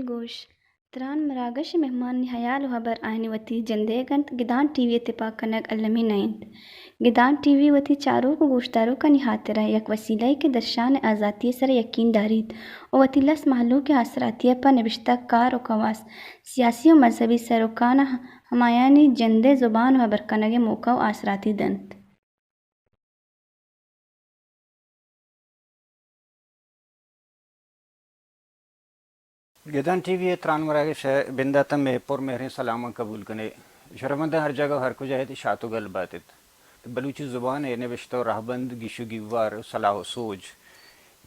گوش، تران مراگش ءِ مہمانانی ہیال ءُ ہبر آیانی وتی جندئیگ اَنت، گدان ٹی وی ءِ تپاک کنگ المی نہ اِنت۔ گدان ٹی وی وتی چاروک ءُ گوشداروکانی ہاترا یک وسیلہ یے کہ درشان ءِ آزاتی ءِ سرا یکین داریت ءُ وتی لس مہلوک ءِ آسراتی ءَ پہ نبشتہ کار ءُ کواس، سیاسی ءُ مذہبی سروکاں ہمایانی جند ءِ زبان ءُ ہبر کنگ ءِ موقع ءُ آسراتی دنت۔ گدان ٹی وی ءِ تران مراگش ءِ بنداتاں مئے پر مہریں سلاماں قبول کن ئے۔ شرفمنداں ہر جاگہ ءُ ہر کجا ات، شات ءُ گل بات ات۔ بلوچی زبان ءِ نبشتہ ءُ رہبند، گیش ءُ گیوار ءُ سلاہ ءُ سوج،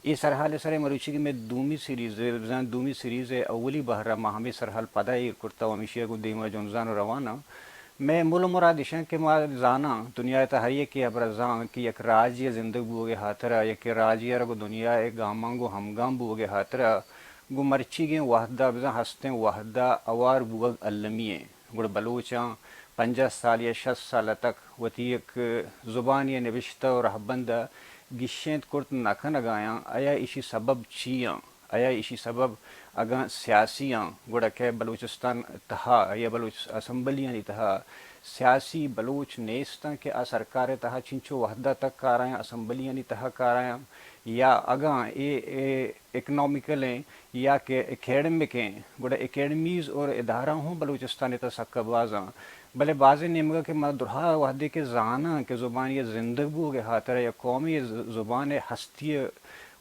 اے سرحال ءِ سرا مروچیگیں مئے دومی سیریز، بزاں دومی سیریز ءِ اولی بہر ءَ ما ہمے سرحال پدا ایر کرتہ ءُ ہمیشی ءَ گوں دیما جنزان ءُ روان آں۔ مئے مول ءُ مراد ایش اِنت کہ ما زاناں، دنیا ءِ تہا ہر یکے ہبر ءَ زانت کہ یک راجے ءِ زندگ بوگ ءِ ہاترا، یک راجے ءَ را گوں دنیا ءِ گاماں گوں ہمگام بوگ ءِ ہاترا، گوں مرچیگیں وہد ءَ، بزاں ہستیں وہد ءَ ہوار بوگ المی اِنت۔ گڑا بلوچاں پنجاہ سال یا شست سال ءَ تک وتی یک زبانے ءِ نبشتہ ءُ رہبند ءَ گیشینت کرت نہ کنگ ءَ آیاں، آیا ایشی سبب چی آں؟ آیا ایشی سبب اگاں سیاسی آں، گڑا کہ بلوچستان تہا یا بلوچ اسمبلیانی تہا سیاسی بلوچ نیست آں کہ آ سرکار ءِ تہا چنچو وہد ءَ تک کار آیاں، اسمبلیانی تہا کار آیاں، یا اگاں اے، اے اکنامیکل ایں یا کہ اکیڈمک ایں، گڑا اکیڈمیز اور ادارہ ہوں بلوچستان ءِ تہا سکا باز آں۔ بلے بازیں نیمگا کہ ما درہا وہدے کہ زاناں کہ زبانے ءِ زندگ بوگ ءِ ہاترا یا قومی ز-، زبان ءِ ہستی ءِ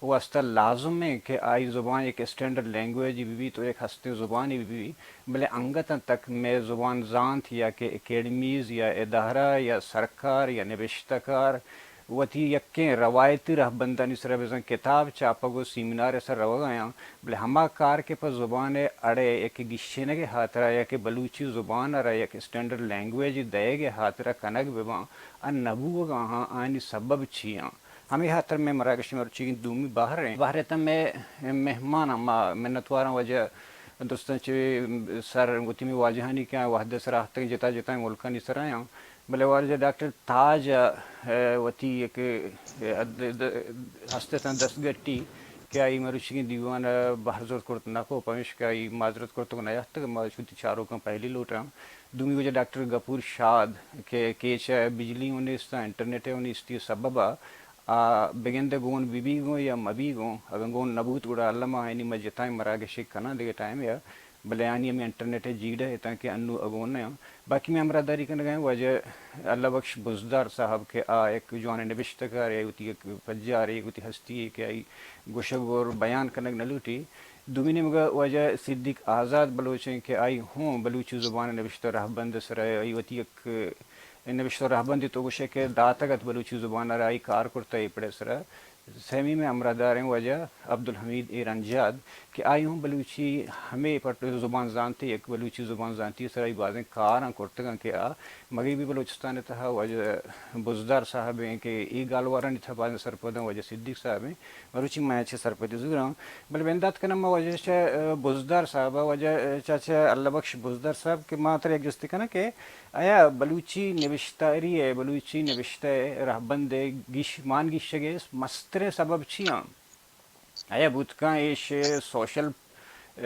واستہ لازم ایں کہ آئی زبان یک اسٹینڈرڈ لینگویجے بہ بیت ءُ یک ہستیں زبانے بہ بیت، بلے انگت تک مئے زبان زانت یا کہ اکیڈمیز یا ادارہ یا سرکار یا نبشتہ کار وتی یکیں روایتی رہبندانی سرا بزاں کتاب چاپگ ءُ سیمینار ءِ سرا روگ ءَ آیاں، بلے ہما کار کہ پہ زبان ءِ اڑ ءِ یک گیشینگ ءِ ہاترا یا کہ بلوچی زبان ءَ را یک اسٹینڈرڈ لینگویجے دئیگ ءِ ہاترا کنگ بہ باں، آ نہ بوگ ءَ آں، آیانی سبب چی آں؟ ہمے ہاتر مئے مراگش ءِ مرچیگیں دومی بہر ایں۔ بہر ءِ تہا مئے مہماناں، ما منتواراں واجہ درستاں چہ سر وتی مئے واجہانی کہ آ وہد ءِ سرا آہتگ، جتا جتائیں ملکانی سرا آں، بلے واجہ ڈاکٹر تاج ءَ وتی یک، ءَ، د-، د-، ہست اتاں دستگٹی کہ آئی مروچیگیں دیوان ءَ بہر زرت کرت نہ کو، پمیشکا آئی معذرت کرتگ نہ یاتگ، ما وتی چاروکاں پہلی لوٹاں۔ دومی واجہ ڈاکٹر گپور شاد کہ کیچ ءَ بجلی اوں نیست، انٹرنیٹ ءِ اوں نیستی ءِ سبب ءَ آ بگندے گون بہ بی گوں یا مہ بی گوں، اگاں گون نہ بوت گڑا الما آیانی ما جتائیں مراگشے کناں دگہ ٹائمے ءَ، بلے آیانی ہمے انٹرنیٹ ءِ جیڑہ اتاں کہ انوں اگون نہ آں۔ باقی مئے ہمراہداری کنگ ءَ ایں واجہ اللہ بخش بزدار صاحب کہ آ یک جوانیں نبشتہ کارے، وتی یک پجارے، وتی ہستی یے کہ آئی گوشگ اور بیان کنگ نہ لوٹی۔ دومی نیمگا واجہ صدیق آزاد بلوچ ایں کہ آئی ہوں بلوچی زبان ءِ نبشتہ ءُ رہبند ءِ سرا آئی وتی یک نبشتہ ءُ رہبندے تو گوشے کہ داتگ ات بلوچی زبان ءَ را، آئی کار کرتہ اے پڑ ءِ سرا۔ سیمی مئے ہمراہدار ایں واجہ عبدالحمید ایرانجاد کہ آئی ہوں بلوچی ہمے پٹ زبان زانتے، یک بلوچی زبان زانتی ءِ سرا آئی بازیں کاراں کرتگ اَنت کہ آ مغربی بلوچستان ءِ تہا واجہ بزدار صاحب ایں کہ اے گالوارانی تہا بازیں سرپد اَنت، واجہ صدیق صاحب ایں۔ مروچی من چہ سرپدی زوراں، بلے بندات کناں ما واجہ چہ، ءَ، بزدار صاحب ءَ، واجہ، ءَ، چاچا اللہ بخش بزدار صاحب کہ ما ترا یک جستے کناں کہ آیا بلوچی نبشتاری ءِ، بلوچی نبشتہ ءِ رہبند ءِ گیش، مان گیشگ ءِ مستریں سبب چی آں؟ آیا بوت کن ایش سوشل، ءَ،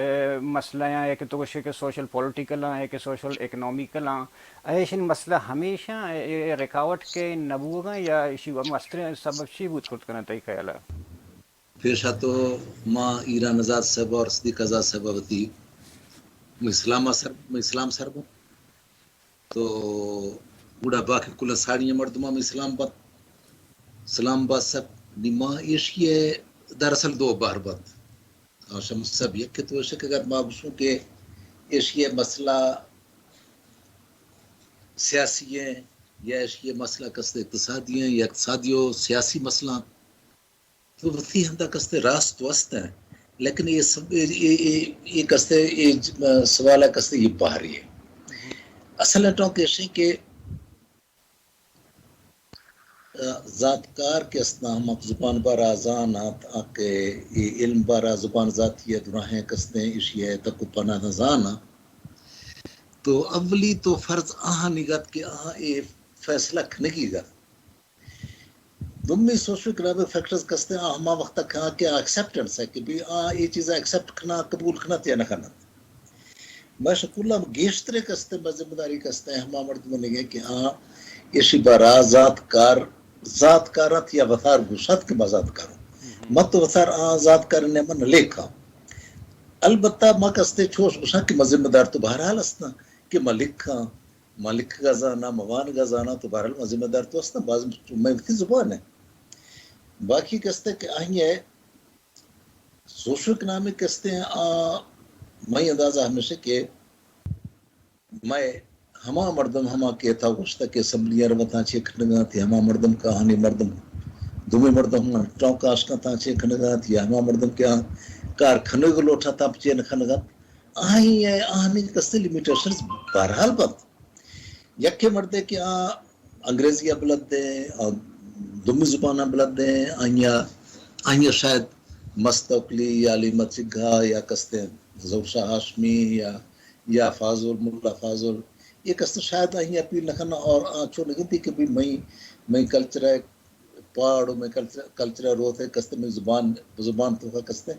مسئلہ آں، یا کہ تو گوشے کہ سوشل پولیٹیکل آں، یا کہ سوشل اکنامیکل آں؟ آیا ایشانی مسئلہ ہمیش آں، اے، اے رکاوٹ کہ نہ بوگ ءَ آں، یا ایشی مستریں سبب چی بوت کرت کناں تئی خیال ءَ؟ پیش ءَ تو ما ایران آزاد صاحب اور صدیق آزاد صاحب وتی مئے سلام ءَ سر، مئے سلام سر بنت۔ تو گڑا باقی کل ساڑی مردماں مئے سلام بنت۔ سلام بات سب۔ نی ما ایشی ءَ دراصل دو بہر بنت۔ آ شمس صاحب یک کہ تو ایش کہ اگر ما گوشوں کہ ایشی ءِ مسئلہ سیاسی ہیں یا ایشی مسئلہ کستے اقتصادی ہیں یا اقتصادی و سیاسی مسئلہ، تو وتی ہندا کستے راست و است ہیں، لیکن یہ سب، یہ، یہ، یہ، یہ کستے، یہ سوال ہے کستے یہ باہری ہے۔ اصل ہے ٹوک ایشی کہ زانتکار کہ استاں ہم زبان بارا زان آت، آ کہ اے علم بارا زبان ذاتی ء دراہیں کستیں ایشی ء تک و پناہ زان آ، تو اولی تو فرض آہانی گت کہ آہاں اے فیصلہ کنگی گت۔ دومی سوشو اکنامک فیکٹرز کستیں آ ہما وقت کھاں کہ آ ایکسپٹنس ہے کہ بھی آ اے چیز ایکسپٹ کھنا، قبول کھنا یا نہ کھنا۔ مئے شکل ہم گیشتریں کستیں، مئے ذمہ داری کستیں ہما مردمانی کہ آ ایشی بارا زانتکار، زانتکار انت یا وتار گوشت کہ ما زانتکار اوں۔ من تو وتار آ زانتکار نے من لیکھاں۔ البتہ ما کستے چوش گوشاں کہ ما ذمہ دار تو بہرحال استاں کہ ما لکھاں، ما لکھگا زاناں، ما وانگا زاناں، تو بہرحال ما ذمہ دار تو استاں، باز مئے وتی زبان ہے۔ باقی کستے کہ آئی ہے سوشو اکنامک کستیں آ، مئی اندازہ ہمیشہ کہ مئے ہما مردم ہما کہ تھا گوشتہ کہ اسمبلی ء روتاں چے کنگا تھی، ہما مردم کہ آہانی مردم دومی مردم ہما ٹوکا اشکاں تاں چے کنگا تھی، ہما مردم کہ آ کار کنگ لوٹا تاں چے نہ کنگا، آہی ء آہانی کستے لمیٹیشنز بہرحال بنت۔ یکے مردے کہ آ انگریزی ء بلد دیں، آ دومی زبان ء بلد دیں، آئیا، آئیا شاید مستوکلی یا علی مچگا یا کستیں ظہور شاہ ہاشمی یا، یا فاضل، ملا فاضل، یہ کستیں شاید آئیا اپیل نہ کرنا اور آ چو نہ گنتی کہ بھی مئی، مئی کلچر ہے، پاڑ و مئی کلچر، کلچر روت ہے کستیں مئی زبان، زبان تو کا کستیں،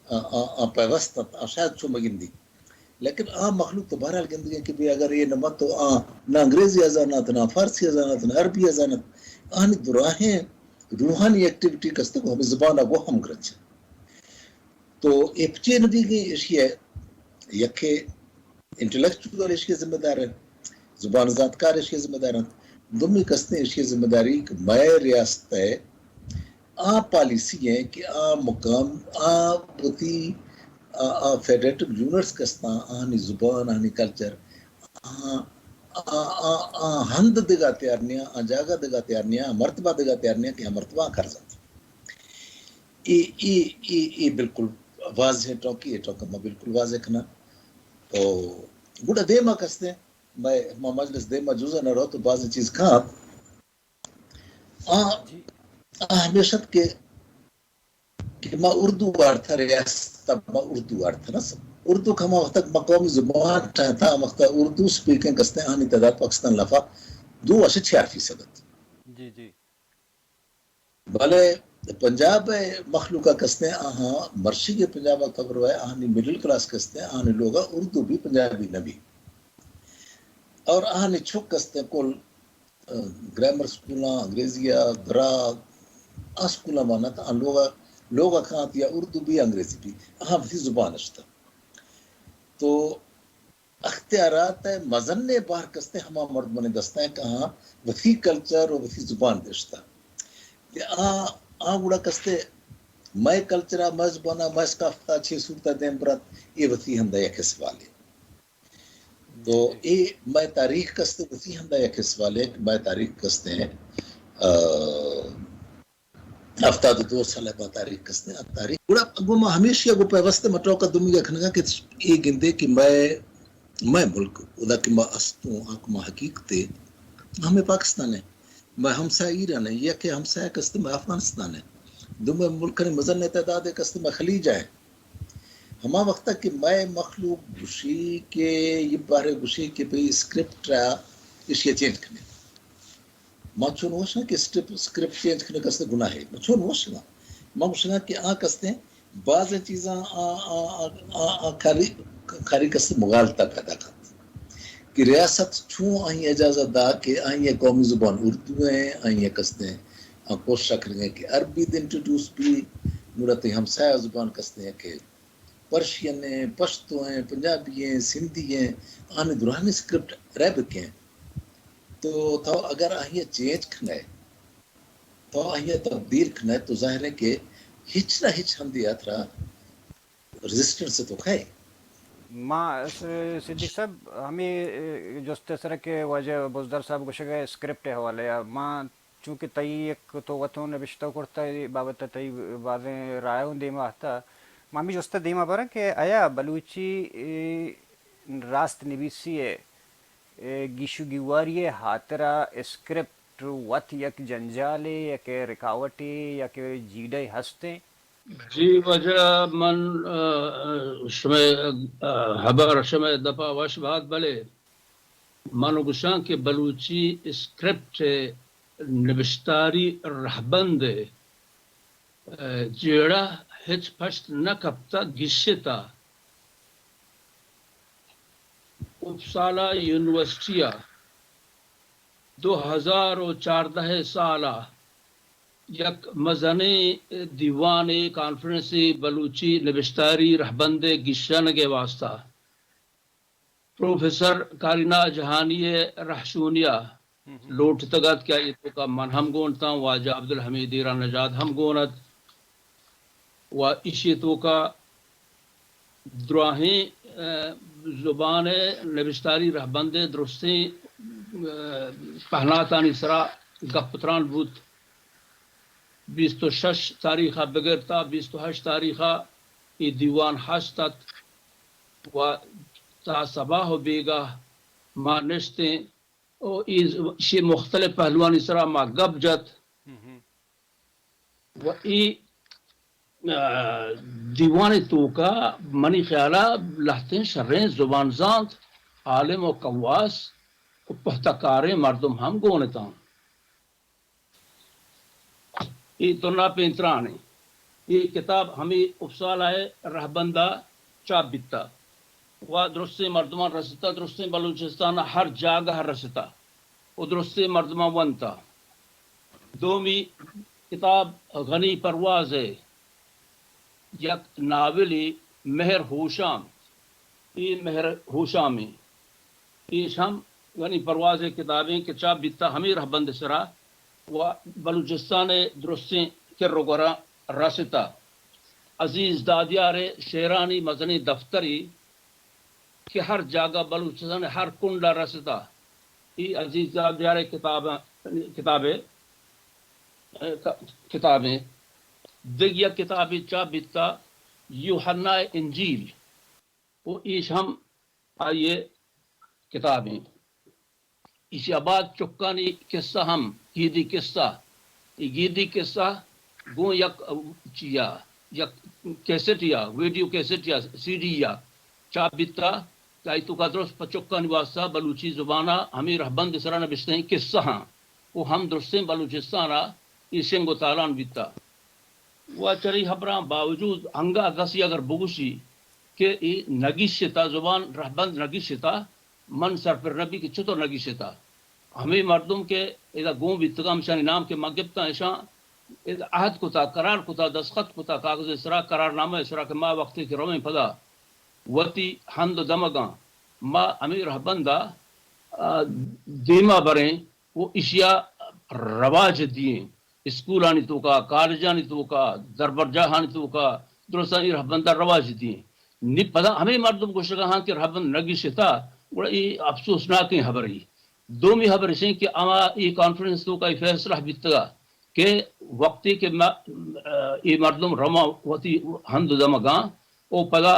آ، آ، آ پیوست آ شاید چو مگندی۔ لیکن آ مخلوق تو بہرحال گندگیں کہ بھی اگر یہ نہ تو آ نہ انگریزی ازانت، نہ فارسی ازانت، نہ عربی ازانت، آنی دراہیں روحانی ایکٹیویٹی کستگ ہمیں زبان کو ہم گرچ۔ تو اے پچے نہ دیگیں ایشی ہے، یکے انٹلیکچوئل ایشی ذمہ دار ہے، زبان زانتکار ایشی ذمہ دار ہیں، دومی کستیں ایشی ذمہ داری کہ مئے ریاست ہے آ پالیسی ہیں کہ آ مقام، آ وتی، آ، آ فیڈریٹو یونٹس کستاں، آہانی زبان، آہانی کلچر، آ، آ، آ، آ ہند دگا تیار نیا، آ جاگہ دگا تیار نیا، آ مرتبہ دگا تیار نیا کہ آ مرتبہ آ کرزنت۔ اے، اے، اے، اے بالکل واضح ٹوکی، اے ٹوکا ما بالکل واضح کنا۔ تو گڑا دیما کستیں، مئے، ما مجلس دیما جزا نہ رو تو بعض چیز کھات۔ آ، جی۔ آ ہمیشہ کہ، کہ ما اردو وارتہ ریاست، ما اردو وارتہ نہ سب۔ اردو کما وقت ما قومی زبان ٹھہتا، وقت اردو سپیکنگ کستیں آنی تعداد پاکستان لفا دو اش چار فیصد ات۔ جی، جی۔ بلے پنجاب ء مخلوق ء کستیں آہاں مرشی کے پنجاب ء خبر ہے، آہانی مڈل کلاس کستیں، آہانی لوگ ء اردو بھی پنجابی نہ بھی۔ اور آہانی چک کستیں کل، ا، گرامر سکولاں، انگریزی ء، درا، آ سکولاں مانت، آ لوگ ء، لوگ ء کانت یا اردو بھی انگریزی بھی، آہاں وتی زبان اشتا۔ تو اختیارات ء مزنیں بہر کستیں ہما مردمانی دست ء کہ آہاں وتی کلچر و وتی زبان دشتہ۔ کہ آ، آ گڑا کستیں مئے کلچر ء، مئے زبان ء، مئے ثقافت ء چے صورت ء دیم برات، اے وتی ہندا یک سوالے۔ تو اے مئے تاریخ کستیں وتی ہندا یک سوالے کہ مئے تاریخ کستیں، آ، ہفتاد و دو سال ء با تاریخ کستیں، آ تاریخ۔ گڑا گوں ما ہمیشی ء گوں پیوست ء مٹوک ء دومی ء کنگا کہ اے گندے کہ مئے، مئے ملک، ادا کہ ما استوں، آ کہ ما حقیقت ء، ہمیں پاکستان ہے، مئے ہمسایہ ایران ہے، یا کہ ہمسایہ کستیں مئے افغانستان ہے، دومی ملکانی مزن تعداد ہے کستیں مئے خلیج ہے۔ ہما وقت کہ مئے مخلوق گوشی کہ یہ بارے گوشی کہ بھئی اسکرپٹ را ایشی چینج کنے۔ ما چون وشاں کہ اسکرپٹ، اسکرپٹ چینج کنگ است گناہے۔ ما چون وشاں؟ ما گوشگاں کہ آ کستیں بعض چیزاں آ، آ، آ، آ، آ کاری، کاری کستیں مغالطہ پیدا کنت کہ ریاست چون آئی اجازت دا کہ آئی قومی زبان اردو ہیں، آئی کستیں آ کوشش کنگے کہ عربی دے انٹروڈیوس بھی، گڑا تئی ہمسایہ زبان کستیں کہ پرشین ہیں، پشتو ہیں، پنجابی ہیں، سندھی ہیں، آنی درانی اسکرپٹ عربک ہیں۔ تو تو اگر آئی چینج کھنے، تو آئی تبدیل کھنے، تو ظاہر ہے کہ ہچ نہ ہچ ہندی اترا ریزسٹنس تو کھائے۔ ما س-، صدیق صاحب، ہمے، اے، جست ءِ سرا کہ واجہ بزدار صاحب گوشگ ءَ اسکرپٹ ءِ حوالہ ءَ، ما چونکہ تئی یک تو وتوں نبشتہ کرتہ، اے بابت ءَ تئی بازیں رائے اوں دیما اتہ، ما ہمے جست ءَ دیما براں کہ آیا بلوچی، اے، راست نبیسی ءِ، اے، گیش و گیواری ءِ ہاترا اسکرپٹ وت یک جنجالے یا کہ رکاوٹے یا کہ جیڑہے ہستیں؟ جی واجہ، من، آ، آ، شمئے، آ، ہبر شمئے دپا وش بات، بلے من گوشاں کہ بلوچی اسکرپٹ ءِ نبشتاری رہبند ءِ، آ، جیڑہ ہچ پشت نہ کپتہ، گیشتہ۔ اپسالا یونیورسٹی ءَ دو ہزار و چاردہ ءِ سال ءَ یک مزنیں دیوانے، کانفرنسے بلوچی نبشتاری رہبند ءِ گیشینگ ءِ واستہ پروفیسر کارینا جہانی ءِ رہشونی ءَ لوٹتگ ات کہ آئی ءِ توکا من ہم گون اتاں، واجہ عبدالحمید ایران نژاد ہم گون ات۔ و ایشی توکا دراہیں، آ، زبان ءِ نبشتاری رہبند ءِ درستیں، آ، پہناتانی سرا گپ و تران بوت۔ بیست و شش تاریخ ءَ بگر تا بیست و ہشت تاریخ ءَ اے دیوان ہست ات و تا صباح و بیگاہ ما نشتیں و ایشی مختلف پہلوانی سرا ما گپ جت۔ و اے، آ، دیوان ءِ توکا منی خیال ءَ لہتیں شریں زبان زانت، عالم و کواس و پہتہ کاریں مردم ہم گون اتاں۔ اے دنا پینتران ایں۔ اے کتاب ہمے اپسالا ءِ رہبند ءَ چاپ بیتہ و درستیں مردماں رستہ، درستیں بلوچستان ءِ ہر جاگہ رستہ و درستیں مردماں ونتہ۔ دومی کتاب غنی پرواز ءِ یک ناولے مہر ہوشام، اے مہر ہوشام ایں۔ ایش ہم غنی پرواز ءِ کتابیں کہ چاپ بیتہ ہمے رہبند ءِ سرا و بلوچستان ءِ درستیں کر و گوراں رستہ۔ عزیز دادیار ءِ شعرانی مزنیں دفترے کہ ہر جاگہ بلوچستان ءِ ہر کنڈ ءَ رستہ۔ اے عزیز دادیار ءِ کتاب، کتاب ءِ، کتاب ءِ۔ دگہ یک کتابے چاپ بیتہ یوحنا ءِ انجیل و ایش ہم آئی ءِ کتاب ایں۔ ایشی ءَ بعد چکانی قصہ ہم، گیدی قصہ، اے گیدی قصہ گوں یک چیا، یک کیسٹ یا ویڈیو کیسٹ یا سی ڈی یا چاپ بیتہ کہ آئی توکا درست پہ چکانی واسطہ بلوچی زبان ءَ ہمے رہبند ءِ سرا نبشتہیں قصہ ہاں و ہم درستیں بلوچستان ءَ اے شنگ و تالان بیتہ۔ و چرے ہبراں باوجود انگا کسی اگر بگوشی کہ اے نگیشتہ، زبان رہبند نگیشتہ، من سرپر نبی کہ چطور نگیشتہ۔ ہمے مردم کہ ادا گون بیتگاں، ہمشانی نام کہ ما گپتاں، اشاں ادا عہد کتا، قرار کتا، دستخط کتا، کاغذ سرا، قرار نامہ سرا کہ ما وقتی کہ رویں پدا وتی ہند و دمگاں ما ہمے رہبندا، آ، دیما بریں و اشیا رواج دئیں۔ اسکولانی توکا، کالجانی توکا، دربرجاہانی توکا درستانی رہبندا رواج دئیں۔ نی پدا ہمے مردم گوشگا ہاں کہ رہبند نگیشتہ، گڑا اے افسوسناکیں ہبرے۔ دومی ہبر اشیں کہ ہما اے کانفرنس توکا اے فیصلہ بیتگا کہ وقتی کہ ما، اے مردم رواں وتی ہند و دمگاں و پدا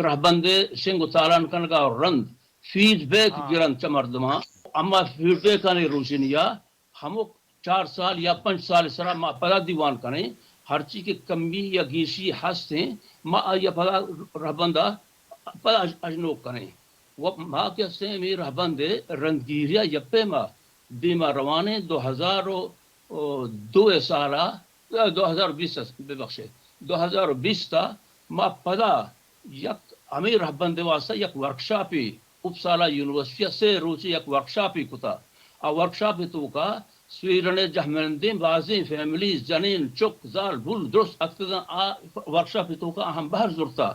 رہبند شنگ و تالان کنگا رند فیڈ بیک گرنت چہ مردماں، اما فیڈ بیکانی روشنیا ہمک چار سال یا پنچ سال سرا ما پدا دیوان کنیں، ہرچی کہ کمی یا گیشی ہستیں، ما آئی ء پدا رہبند ء پدا اژ-، اژنوک کنیں۔ و ما کہ ہستیں ہمے رہبند ء رندگیری ء یک پیما دیما روانیں۔ دو ہزار و دو ء سال ء، دو ہزار و بیست ء، ببخشے، دو ہزار و بیست ء ما پدا یک ہمے رہبند ء واستہ یک ورکشاپے اپسالا یونیورسٹی ء سے روچے یک ورکشاپے کتا۔ آ ورکشاپ ء توکا سویڈن ء جہمنندیں بازیں فیملیز، جنین، چک، زال، بل درست اتکگاں۔ آ ورکشاپ ء توکا آہاں بہر زرتا۔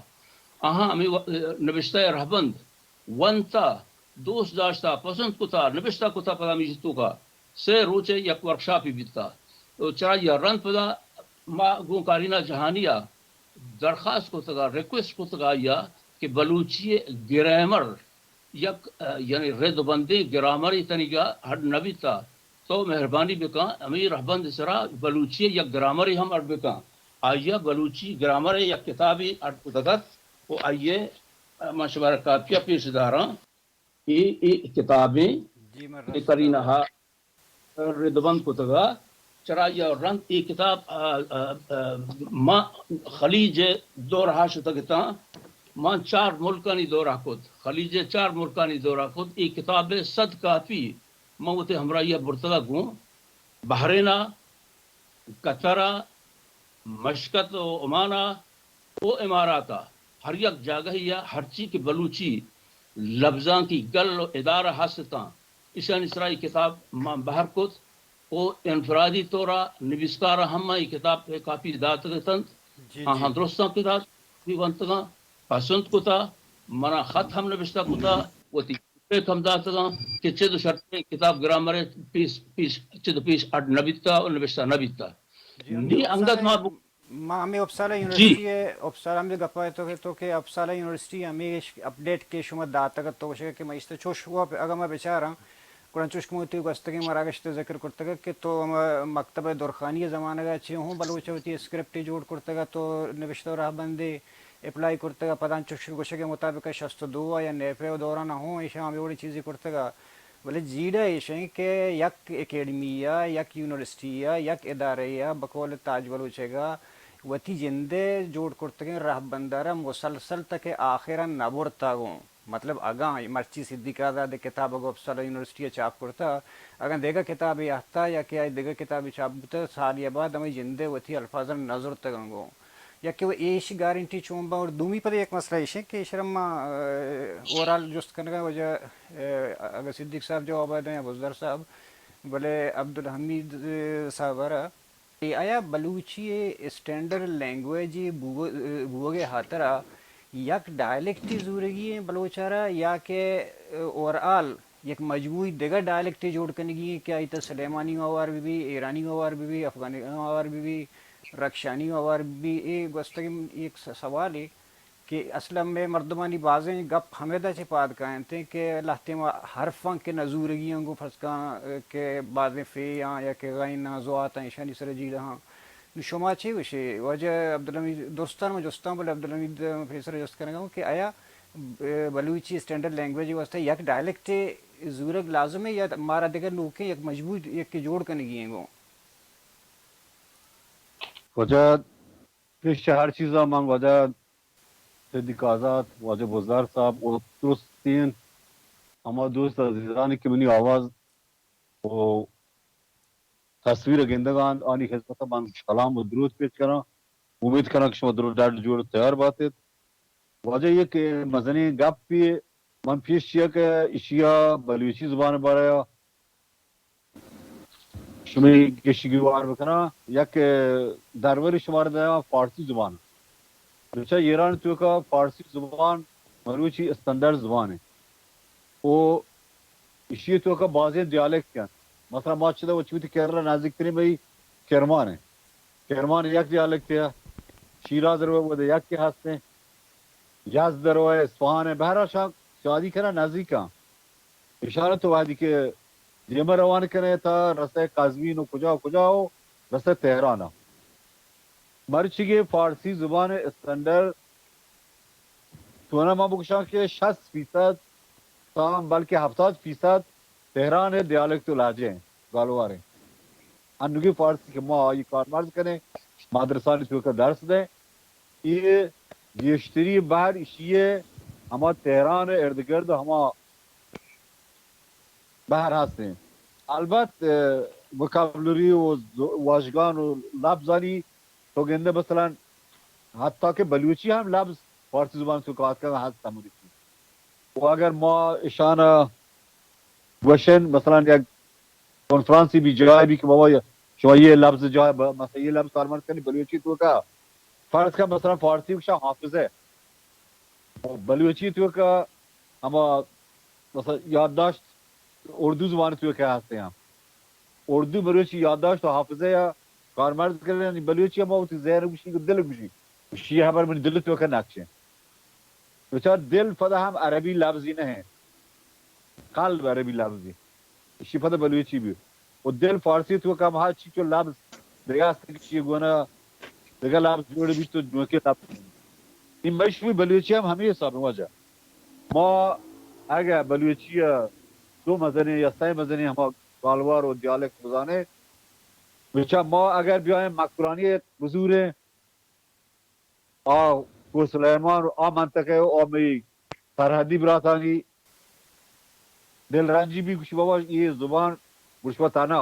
آہاں ہمے و-، نبشتہ ء رہبند ونتا، دوست داشتا، پسند کتا، نبشتہ کتا پدا میژ توکا۔ سے روچے یک ورکشاپے بیتا۔ و چرائی ء رند پدا ما گوں کارینا جہانی ء درخواست کتگ ء ریکویسٹ کتگ آئی ء کہ بلوچی ءِ گرامر یک، ءَ، یعنی رد بندیں گرامرے تنیگا اڈ نہ بیتا۔ تو مہربانی بکن، ہمے رہبند سرا بلوچی ءِ یک گرامرے ہم اڈ بکن۔ آئی ءَ بلوچی گرامر ءِ یک کتابے اڈ کتگ ات و آئی ءَ، ءَ، من شمارا کاپی ءَ پیش داراں۔ اے، اے کتابیں جی، من کہ رست کرینہ ءَ ردبند کتگ ءَ، چرا یا رند اے کتاب، ءَ، ءَ، ءَ، ما خلیج ءِ دور ءَ شتگ اتاں، ما چار ملکانی دورہ کت، خلیج ءِ چار ملکانی دورہ کت، اے کتاب ءِ صد کاپی من وتی ہمراہی ءَ برتگ ءَ گوں بحرین ءَ، قطر ءَ، مشکت و عمان ءَ و امارات ءَ، ہر یک جاگہے ءَ ہرچی کہ بلوچی لبزانکی گل و ادارہ ہست اتاں، ایشانی سرا اے کتاب من بہر کت و انفرادی طور ءَ نبیسکار ءَ ہم من اے کتاب ءِ کاپی داتگ اتنت۔ جی، آہاں جی۔ درستاں کتاب بھی ونتگاں، پسند کتا، منا خط ہم نبشتہ کتا، وتی فیڈبیک ہم داتگاں کہ چد و شرطیں کتاب گرامر ءِ پیش، پیش، چد و پیش اڈ نہ بیتا و نبشتہ نہ بیتا۔ جی، ہمے نی اپسالہ انگت ما یو-، بو-، ما ہمے اپسالہ جی۔ یونیورسٹی ءِ، اپسالہ ہمے گپا ءِ تو کہ، تو کہ اپسالہ یونیورسٹی ءِ ہمے اش-، اپڈیٹ کہ شما داتگ ات، تو گوشگ کہ ما اشتہ چوش ہوا پ-، اگاں ما بچاراں، گڑا چوش کہ ما وتی گوستگیں مراگش ءَ ذکر کرتگ کہ تو ہما مکتبہ درخانی ءِ زمانگ ءَ چہ ہوں بلوچ ءَ وتی اسکرپٹے جوڑ کرتگ ات و نبشتہ و رہبندے اپلائی کرتگ ءَ، پدا چوش گوشگ ءِ مطابق شست و دو ءَ یا نیپے ءِ دوران ءَ ہوں ایشاں ہمے وڑیں چیزے کرتگ ءَ۔ بلے جیڑہ ایش ایں کہ یک اکیڈمی ءَ، یک یونیورسٹی ءَ، یک ادارے ءَ بقول تاج بلوچ ءَ وتی جند ءِ جوڑ کرتگیں رہبند ءَ را مسلسل تک ءَ آخر ءَ نہ برتگ اوں۔ مطلب اگاں مرچی صدیق آزاد ءِ کتاب اگاں اپسالہ یونیورسٹی ءَ چاپ کرتہ، اگاں دگہ کتابے اہتہ یا کہ آئی دگہ کتابے چاپ بوتہ، سالے ءَ بعد ہمے جند ءِ وتی الفاظاں نہ زرتگ انگوں۔ یا کہ وہ ایش گارنٹی چون باں۔ اور دومی پدا یک مسئلہ ایش ایں کہ ایشرا ما، ءَ، اوورآل جست کنگا وجہ، ءَ، اگر صدیق صاحب جواب دیں یا بزدار صاحب، بلے عبدالحمید، ءَ، صاحب را کہ آیا بلوچی ءِ اسٹینڈرڈ لینگویج بوگ-، بوگ ءِ ہاترا یک ڈائلیکٹے زورگی ایں بلوچ ءَ را، یا کہ اوور آل یک مجموعی دگہ ڈائلیکٹے جوڑ کنگی ایں کہ آئی تہ سلیمانی ہوار بہ بی، ایرانی ہوار بہ بی، افغانی ہوار بہ بی، رکشانی ہوار بہ بی؟ اے گوستگیں یک س-، سوالے۔ کہ اصل ءَ مئے مردمانی بازیں گپ ہمیدا چہ پاد کاینت کہ لہتیں ما حرفاں کہ نزورگی آں، گوں فرض کن کہ بازیں فے آں یا کہ غین آں، زوات آں، ایشانی سر ءَ جیڑہ آں۔ نوں شما چے گوشے؟ واجہ عبدالحمید، درستاں من جستاں، بلے عبدالحمید پیسر ءَ جست کنگ ءَ آں کہ آیا بلوچی اسٹینڈرڈ لینگویج ءِ واستہ یک ڈائلیکٹے زورگ لازم ایں یا مارا دگہ نوکیں یک مجموعی یکے جوڑ کنگی ایں گوں؟ واجہ پیش چہ ہر چیزا من واجہ صدیق آزاد، واجہ بزدار صاحب و درستیں ہما دوست عزیزانی کہ منی آواز و تصویر گندگ ءَ انت، آنی خدمت ءَ من سلام و درود پیش کناں۔ امید کناں کہ شما درست ڈڈ جوڑ تیار باتت۔ واجہ یک مزنیں گپے من پیش چیا کہ ایشی ءَ بلوچی زبان ءِ بارہ ءَ شمئے گشگی وار بکناں، یک درورے شمارا دیاں فارسی زبان۔ بچار ایران توکا فارسی زبان مروچی استاندارڈ زبانے۔ او ایشی توکا بازیں دیالکٹ انت۔ مثلاً ما چدا وتی کرا نزدیکترین بئی کرمان انت۔ کرمان یک دیالکٹے، شیراز روئے ودا یکے ہستیں، یزد روئے، اصفہان انت، بہرحال شاہ شادی کرا نزدیک انت۔ اشارہ تو وہدی کہ دیما روان کنے تا رسے قزوین و کجا و کجا و رسے تہران۔ مرچیگیں فارسی زبان استاندارڈ تو نہ ما بگشاں کہ شصت فیصد تا بلکہ ہفتاد فیصد تہران ءِ دیالکٹ و لہجہ انت، گالوار انت۔ انوگیں فارسی کہ ما آئی کارمرز کنیں، مدرسانی توکا درس دیں، اے گیشتری بہر ایشی ءِ ہما تہران ءِ اردگرد ہما بہر ہستیں۔ البت، ءَ، وکابولری و ز-، واژگان و لبزانی تو گندے مثلاً حتی کہ بلوچی ہم لبز فارسی زبان توکا آتکگ ہست ہموری۔ و اگر ما اشانا گوشن، مثلاً یک کنفرانسی بی جای بی کہ بابا شما یہ لبز جای ب-، مثلاً یہ لبز کارمرز کنی بلوچی توکا، فرض کن مثلاً فارسی گوشا حافظہ، بلوچی توکا ہما مثلاً یادداشت اردو زبان توکا ہستیں ہم۔ اردو مروچی یادداشت و حافظہ یا کارمرز کرنے، یعنی بلوچی ہما وتی ذہن گوشی، دل گوشی۔ شی خبر منی دل توکا نقشیں۔ بچار، دل پدا ہم عربی لبزی نہ انت، قلب عربی لبزی، اشی پدا بلوچی بی۔ و دل فارسی توکا ہم ہر چی چو لبز دگہ است کہ اشی گونا دگہ لبز جوڑ بیت و نوکیں لبز۔ این مئے شمئے بلوچی ہم ہمے حساب واجہ۔ ما اگہ بلوچی دو مزنیں یا سئے مزنیں ہما گالوار و دیالکت بزانیں، بچار ما اگر بیائیں مکرانی بزوریں، آ کوہ سلیمان و آ منطقہ و آ مئی سرحدی براتانی دلرنجی بی، گوشی بابا اے زبان گوشوا تنا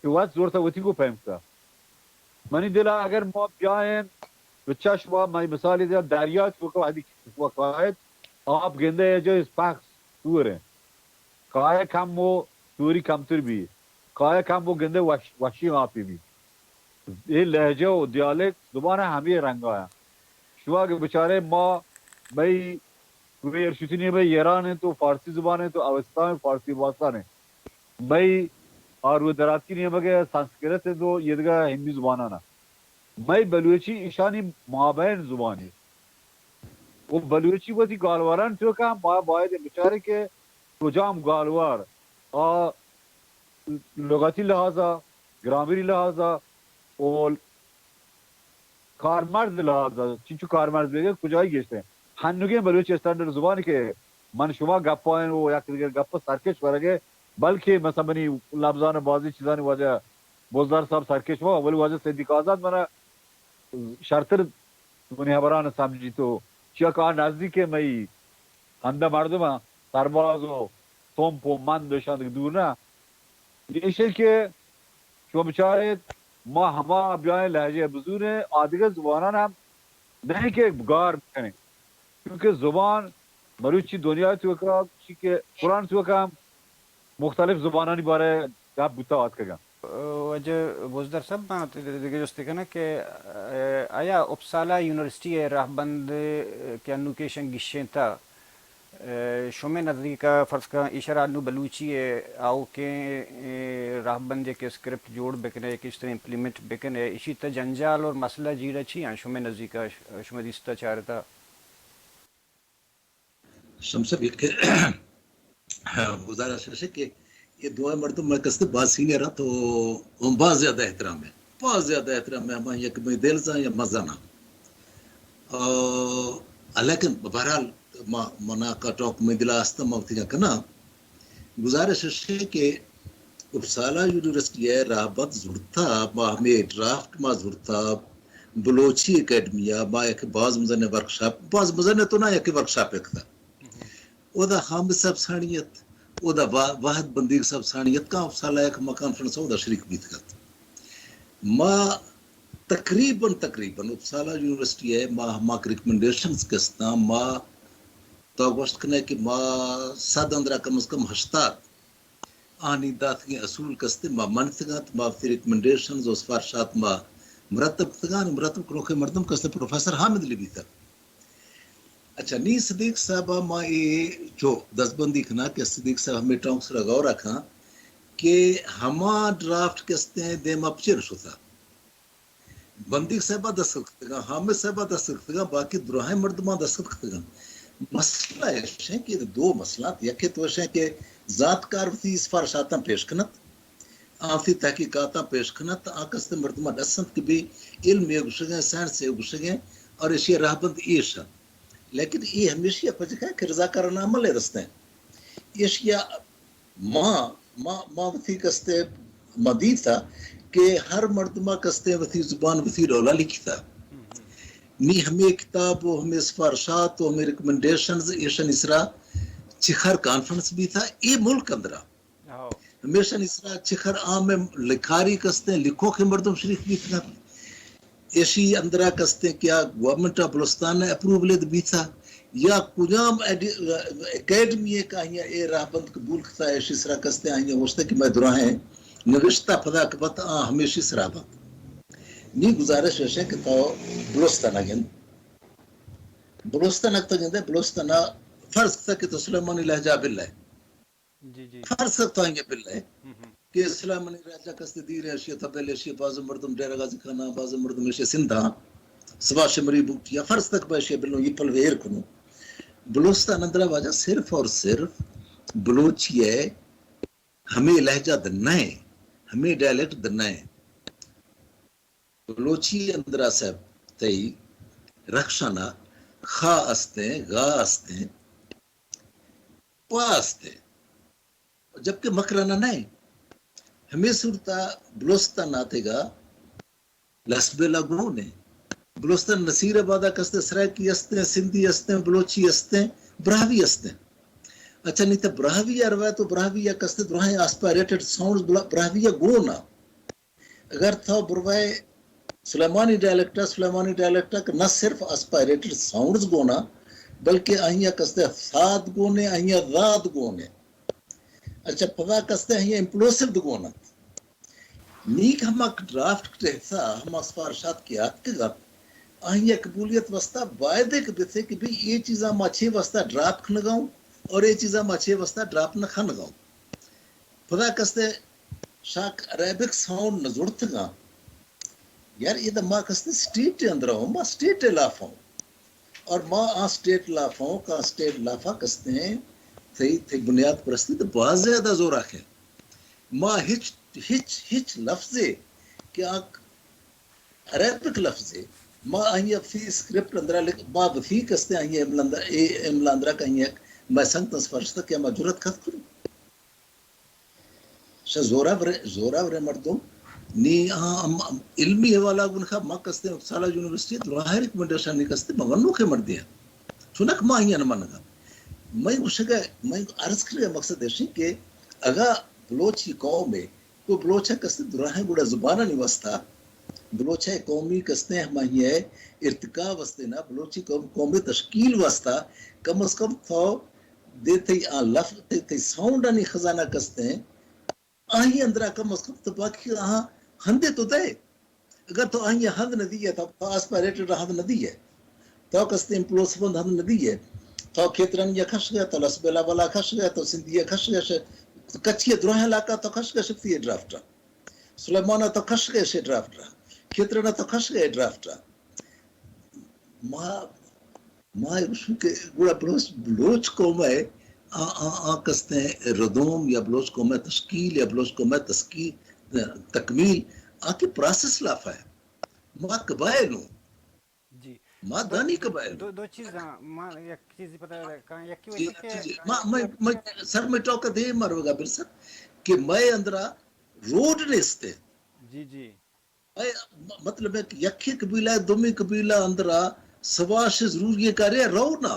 کہ وت زورتا وتی گو پیم کتا۔ منی دلا اگر ما بیائیں، بچار شما مئی مثالی دیا، دریا توکا وہدی کہ شما کائیت، آپ گندے اے جا پخس سور انت۔ کائے کم و سوری کمتر بی، کائے کم و گندے وش، وشی آپی بی۔ اے لہجہ و دیالکت زبان ہمے رنگا انت۔ شما کہ بچارے ما، مئی روی ارشوتی نیمگ ایران انت و فارسی زبان انت و اوستان فارسی باستان انت۔ مئی آ روی دراتکی نیمگ سنسکرت انت و یہ دگہ ہندی زبانان انت۔ مئی بلوچی اشانی مابین زبانی و بلوچی وتی گالواران توکا ما باید بچاریں کہ کجام گالوار آ لغتی لحاظا، گرامری لحاظا و کارمرز لحاظا، چنچو کارمرز بیگہ کجائی گیشتر۔ ہنوگیں بلوچی اسٹینڈرڈ زبان کہ من شما گپائیں و یک دگہ گپ سرکش ورگے، بلکہ مثلا منی لبزان بازی چیزانی واجہ بزدار صاحب سرکش ما، ولی واجہ صدیق آزاد منا شرتر منی ہبران سمجھی تو چیا کہ آ نزدیک مئی ہندہ مردم سرباز و تمپ و مند و شان دور نہ۔ ایشی کہ شما بچارت، ما ہما بیائیں لہجہ بزوریں، آدگہ زبانان ہم نہیں کہ گار بکنیں، کیونکہ زبان مروچی دنیا توکا چی کہ قرآن توکا ہم مختلف زبانانی بارے گپ بوتا آتکگا۔ واجہ بزدار صاحب، من دگہ جستے کناں کہ، آیا اپسالا یونیورسٹی ءِ راہبند کہ انو کہ ایشاں گیشینتا، شمے نزیکا فرض کن ایشرا انو بلوچی ءِ آؤکیں راہبندے کہ اسکرپٹ جوڑ بکنے، کہ اشتر امپلیمنٹ بکنے، ایشی تہ جنجال اور مسئلہ جیڑہ چی آں شمے نزیکا، شمے دیستا چارتا؟ شمس صاحب، یک گزارش ہے کہ یہ دوئیں مردم میں کستے باز سینئر ہیں تو باز زیادہ احترام ہے، باز زیادہ احترام ہے، ہمیں یک میں دل زن یا مزنا۔ لیکن بہرحال ما، منا کا ٹاک میں دلا ہستا، ما وتی کنا۔ گزارش ہے کہ اپسالا یونیورسٹی ءِ راہبند زرتا، ما ہمے ڈرافٹ ما زرتا، بلوچی اکیڈمی ءَ ما یک باز مزن ورکشاپ، باز مزن تو نہ، یک ورکشاپ کتا۔ اودا حامد صاحب ساڑی ات، اودا وا-، واحد بندیگ صاحب ساڑی ات، کاں اپسالا یک ما کانفرنس اودا شریک بیت کت۔ ما تقریباً، تقریباً اپسالا یونیورسٹی ءِ ما، ما ریکمنڈیشنز کستاں، ما تو گوشت کنے کہ ما صد اندرا کم از کم ہشتاد آنی داتگیں اصول کستے ما منتگ انت، ما وتی ریکمنڈیشنز و سفارشات ما مرتب کتگان، مرتب کنوکیں مردم کستے پروفیسر حامد علی بیتگ۔ اچھا، نی صدیق صاحب ما اے چو دستبندی کنا کہ صدیق صاحب ہمیں ٹانک سرا غور کن کہ ہما ڈرافٹ کستے دیما پچر شتا۔ بندیگ صاحبا دستخط کتگاں، حامد صاحبا دستخط کتگاں، باقی دراہیں مردماں دستخط کتگاں۔ مسئلہ ایش ہیں کہ دو مسئلہ انت، یکے تو ایش ہیں کہ زانتکار وتی سفارشاتاں پیش کنت، آ وتی تحقیقاتاں پیش کنت، آ کستے مردماں ڈسنت کہ بی علم اے گوشگیں، سائنس اے گوشگیں اور ایشی راہبند ایش انت۔ لیکن اے ہمیشی پجک ہے کہ رضاکارانہ عمل ءِ دستیں۔ ایشی ما، ما، ما وتی کستے ما دیتا کہ ہر مردما کستے وتی زبان وتی ڈولا لکھتا۔ نی ہمے کتاب و ہمے سفارشات و ہمے ریکمنڈیشنز ایشانی سرا چخر کانفرنس بیتا اے ملک اندرا۔ ہمیشانی سرا چخر عام لکھاری کستے، لکھوکیں مردم شریک بیتگا۔ ایشی اندرا کستیں کہ آ گورنمنٹ آف بلوچستان ءِ اپروول ءَ بیتہ یا کجام ایڈی-، اکیڈمی ءَ کہ آئی ءَ اے راہبند قبول کتہ، ایشی سرا کستیں آئی ءَ گوشتہ کہ مئے دراہیں نوشتہ پدا کہ بنت آ ہمیشی سرا بنت۔ نی گزارش ایش کہ تو بلوچستان ءَ گند، بلوچستان ءَ تو گندے، بلوچستان ءَ فرض کتہ کہ تو سلیمانی لہجہ بلے، جی، جی۔ فرض کتہ آئی ءَ بلے کہ سلیمانی لہجہ کستے دیر ءَ ایشی ءَ تبل ایشی ءَ باز مردم ڈیرہ غازی خان ءَ، باز مردم ایشی ءَ سندھ ءَ، سبا شمری بوٹی ءَ، فرض تک بہ ایشی ءَ بلوں یہ پلوے ایر کنوں۔ بلوچستان اندرا واجہ صرف اور صرف بلوچی ہے، ہمیں لہجہ دنائیں، ہمیں ڈائلیکٹ دنائیں۔ بلوچی اندرا صاحب تئی رخشانہ خا استیں، غا استیں، پا استیں، جبکہ مکرانہ نہ ایں۔ ہمے صورتا بلوچستان آتیگا لسبیلہ گون ایں۔ بلوچستان نصیر آبادا کستیں سرائیکی استیں، سندھی استیں، بلوچی استیں، براہوی استیں۔ اچھا، نی تہ براہوی ءَ روئے تو براہوی ءَ کستیں دراہیں آسپائریٹڈ ساؤنڈز بلا-، براہوی ءَ گون آ۔ اگر تھا بروئے سلیمانی ڈائلیکٹ ءَ، سلیمانی ڈائلیکٹ ءَ کہ نہ صرف آسپائریٹڈ ساؤنڈز گون آ، بلکہ آئی ءَ کستیں ساد گون ایں، آئی ءَ زاد گون ایں۔ اچھا، پدا کستیں آئی ءَ امپلوسیو گون انت۔ نی کہ ہما ڈرافٹ ٹہسا، ہما سفارشات کہ آتکگ ات، آئی ءِ قبولیت واسطہ بایدے کہ بسے کہ بھئی اے چیزاں ما چے واسطہ ڈراپ کنگا اوں اور اے چیزاں ما چے واسطہ ڈراپ نہ کنگا اوں۔ پدا کستیں شاک عربک ساؤنڈ نہ زڑتگاں۔ یار، اے دا ما کستیں سٹیٹ اندر اوں، ما سٹیٹ لاف اوں۔ اور ما آ سٹیٹ لاف اوں، کا سٹیٹ لافا کستیں تئی، تئی بنیاد پرستی تو باز زیادہ زوراک ایں۔ ما ہچ، ہچ، ہچ لفظے کہ آ عربک لفظے، ما آئی ءَ فی اسکرپٹ اندرا لکھ، ما بفی کستیں آئی ءِ املا اندر، اے املا اندرا کہیں یک مئے سنگتاں سفارش اتک کہ ما جرات کت کنیں۔ شہ زوراوریں، زوراوریں مردم نی آ ہم، ہم علمی حوالہ گون خا ما کستیں اپسالا یونیورسٹی دراہیں ریکمنڈیشن نی کستیں ما ونوکیں مردے آں۔ چونک ما آئی ءَ نہ منگا۔ مئے گوشگ ءِ، مئے عرض کنگ ءِ مقصد ایش ایں کہ اگاں بلوچی قوم ءِ، تو بلوچ ءَ کستیں دراہیں گڑا زبانانی واسطہ، بلوچ ءِ قومی کستیں ہمائی ءِ ارتقا واسطے نہ، بلوچی قوم، قومی تشکیل واسطہ کم از کم تو دے تئی آ لفظ، تئی، تئی ساؤنڈانی خزانہ کستیں، آئی اندرا کم از کم تو باقی آہاں ہندے تو دئے۔ اگر تو آئی ءَ ہند نہ دیئے، تو، تو آسپائریٹڈ ہند نہ دیئے، تو کستیں امپلوسیو ہند نہ دیئے، تو کھیترانی ءَ کش گئے، تو لسبیلہ والا کش گئے، تو سندھی ءَ کش گئے، شے-، تو کچھی ءِ دراہیں علاقہ تو کش گئے شکتی ءِ ڈرافٹ ءَ۔ سلیمان ءَ تو کش گئے شے ڈرافٹ ءَ۔ کھیتران ءَ تو کش گئے ڈرافٹ ءَ۔ ما، ما اے گوشوں کہ گڑا بلوچ، بلوچ قوم ءِ آ، آ، آ کستیں ردوم یا بلوچ قوم ءِ تشکیل یا بلوچ قوم ءِ تسکی-، تکمیل آ کہ پراسس لافا ایں۔ ما قبائل اوں۔ جی۔ ما دو، دانی دو، قبائل دو، اوں۔ دو چیزاں، ما یک چیزی پتہ کاں، یکی جی، وجہ کہ جی، جی۔ ما، ما، ما سر مئے ٹاک ءَ دیم ءَ روگا برساں کہ مئے اندرا روڈ نیست ایں۔ جی، جی۔ اے م-، مطلب ہے کہ یکے قبیلہ ءِ دومی قبیلہ اندرا سواش ضروری ایں کہ ارے رو نا۔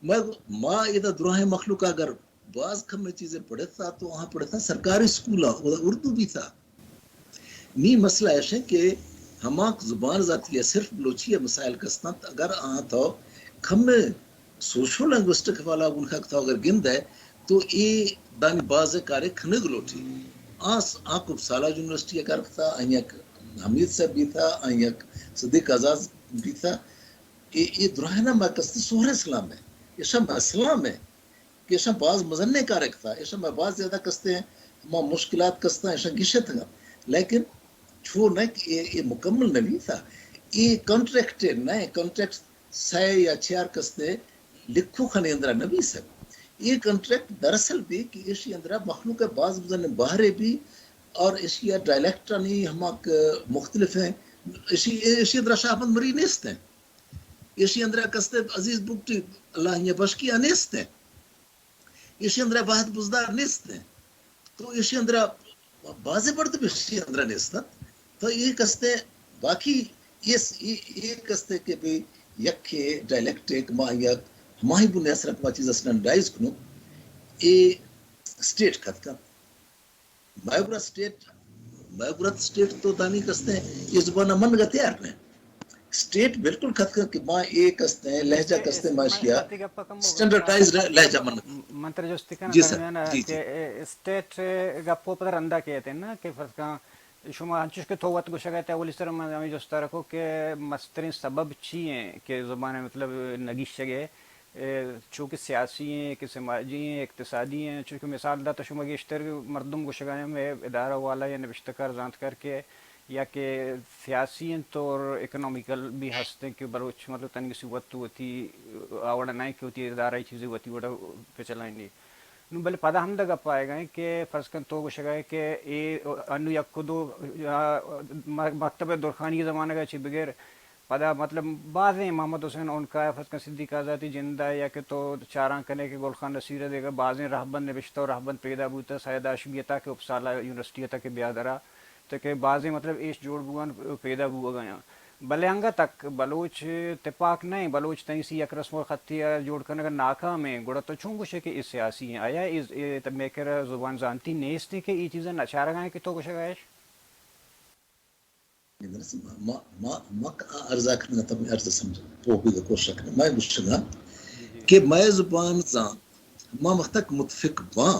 ما، ما ادا دراہیں مخلوق اگر باز کمیں چیزے پڑھتا تو آہاں پڑھتا سرکاری اسکولاں، اردو بیتا۔ نی مسئلہ ایش ایں کہ ہما زبان ذاتی ءِ صرف بلوچی ءِ مسائل کستنت، اگر آہاں تو کمیں سوشو لنگوسٹک حوالہ گون خاک تو اگر گندئے تو اے دانی بازیں کارے کنگ لوٹی۔ آ س-، آ کپسالا یونیورسٹی ءَ کار کتا، آئی یک حمید صاحب بیتا، آئی یک صدیق آزاد بیتا۔ اے، اے دراہنا ما کستیں سہر اسلام ایں، ایشاں ما اسلام ایں کہ ایشاں باز مزنیں کارے کتا، ایشاں ما باز زیادہ کستیں ہما مشکلات کستاں، ایشاں گشتگاں۔ لیکن چو نہ کہ اے، اے مکمل نہ بیتا۔ اے کانٹریکٹ نہ، کانٹریکٹ سئے یا چار کستے لکھوکانی اندرا نبیسگ۔ اے کانٹریکٹ دراصل بی کہ ایشی اندرا مخلوق ءِ باز مزنیں بہرے بی اور ایشی ءِ ڈائلیکٹانی ہما کہ مختلف ایں، ایشی، ایشی اندرا شاہ احمد مری نیست ایں۔ ایشی اندرا کستے عزیز بگٹی، اللہ آئی ءَ بشکی، آ نیست ایں۔ ایشی اندرا واحد بزدار نیست ایں۔ تو ایشی اندرا بازیں مردم ایشی اندرا نیست انت۔ تو اے کستے باقی اے س-، اے، اے کستے کہ بی یکے ڈائلیکٹ ایں کہ ما یک ہمائی بنیاد سرا کہ ما چیز اسٹینڈرڈائز کنوں، اے اسٹیٹ کھتکا۔ مئے گورا اسٹیٹ، مئے گورا اسٹیٹ تو دانی کستیں اے زبان ءَ منگ ءَ تیار نہ۔ اسٹیٹ بالکل کھتکا کہ ما اے کستیں لہجہ کستیں ما اشیا اسٹینڈرڈائز لہجہ منگ۔ من ترا جستی کناں جی سر، درمیان ءَ جی، کہ جی۔ اے اسٹیٹ گپ ءَ پدا رندا کیت نا کہ فرض کن شما انچوش کہ تو وت گوشگ ءَ ات، اولی سر من ہمے جست ءَ رکھوں کہ مستریں سبب چی ایں کہ زبان ءِ مطلب نگیشگ ءِ اے، چونکہ سیاسی ایں، کہ سماجی ایں، اقتصادی ایں، چونکہ مثال دات شما گیشتر مردم گوشگ ءَ ایں، مئے ادارہ والا یا نبشتہ کار زانتکار کہ یا کہ سیاسی انت اور اکنامیکل بھی ہست ہیں کہ بلوچ مطلب تنگی سی وت وتی آوڑا نہ کہ وتی ادارہ چیزیں وتی وڑا پہ چلائیں۔ نوں بلے پدا ہمدا گپ آئیگا ہیں کہ فرض کن تو گوشگا ہے کہ اے انو یک و دو، آ، م-، مکتب درخانی زمانگا چی بغیر پدا مطلب بازیں محمد حسین عنقا، فرض کن صدیق آزادی جندا، یا کہ تو چاران کنے کہ گل خان نصیر دیگا بازیں رہبند نبشتہ و رہبند پیدا بوتا، سید ہاشمی تا کہ اپسالا یونیورسٹی تا کہ بیا درا تو کہ بازیں مطلب ایش جوڑ بوان پیدا بوگا ہیں۔ بلے انگا تک بلوچ تپاک نہ ہیں، بلوچ تنیسی یک رسم و خطی جوڑ کنگا ناکام ہیں، گڑا تو چون گوشے کہ اے سیاسی ہیں؟ آیا اے، اے میکر زبان زانتی نیست ہیں کہ اے چیزاں نچارگا ہیں کہ تو گوشگا ایش؟ ما، ما، ما، ما ارزا کنگا تم ارز سمجھ، پوہ بیگا کوشش کنگا۔ ما گوشگا کہ مئے زبان زان، ما مختک متفق باں۔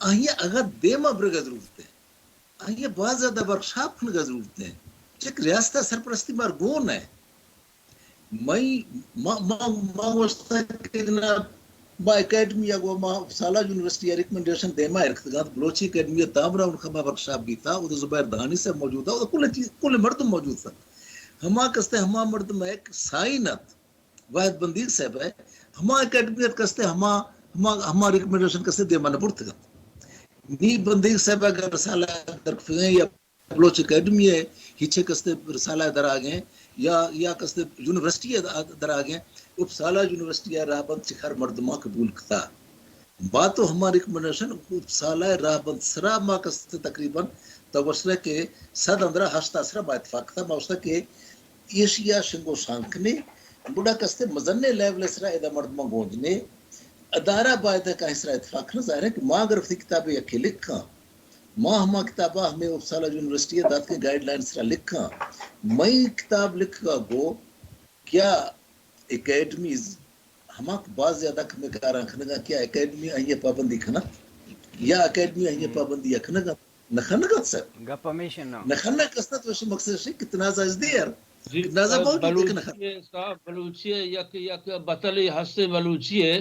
آہی اگاں دیما برگا ضرورت ہے۔ آئی ء باز زیادہ ورکشاپ کنگ ء ضرورت انت۔ چک ریاست ء سرپرستی مار گون ء۔ مئی، ما، ما، ما گوشتگ کہ جناب، ما اکیڈمی ء گوں ما سالہ یونیورسٹی ء ریکمنڈیشن دیما ایر کتگ ات، بلوچی اکیڈمی ء تامرا اون کما ورکشاپ بیتا، او زبیر دہانی صاحب موجود ات، او کل چیز، کل مردم موجود ات۔ ہما کستے ہما مردم ء ایک سائن ات۔ واحد بندیگ صاحب ء ہما اکیڈمی ات کستے ہما، ہما، ہما ریکمنڈیشن کستے دیما نہ برتگ ات۔ نی بندیگ صاحب ء اگر رسالہ درکفگیں یا بلوچ اکیڈمی ء ہچے کستے رسالہ ء در آگیں یا، یا کستے یونیورسٹی ء در آگیں، اپسالہ یونیورسٹی ء راہبند چکار مردماں قبول کتا۔ با تو ہما ریکمنڈیشن اپسالہ ء راہبند سرا ما کستے تقریباً تو گوشتگ کہ صد اندرا ہشت ء سرا ما اتفاق کتا۔ ما گوشتگ کہ ایشی ء شنگ و شانکنے گڑا کستے مزنیں لیول ء سرا ادا مردماں گونجنے ادارہ باید ء کہیں سرا اتفاق نہ۔ ظاہر ہے کہ ما اگر وتی کتابے یکے لکھاں، ما ہما کتابا ہمے اپسالہ یونیورسٹی ء داتکیں گائیڈ لائن سرا لکھاں۔ مئی کتاب لکھگا گو کیا اکیڈمیز ہما کہ باز زیادہ کمے کاراں کنگا، کیا اکیڈمی آئی ء پابندی کنت یا اکیڈمی آئی ء پابندی ء کنگا؟ نہ کنگ ات سر۔ گپ ہمیش انت۔ نہ کنگ است ات، وش مقصد اش کہ تنازع از دیر۔ جی، تنازع ا، باوجود کہ نہ بلوچی کنگ۔ ء صاحب، بلوچی ء یک، یک بتلے ہستیں بلوچی ء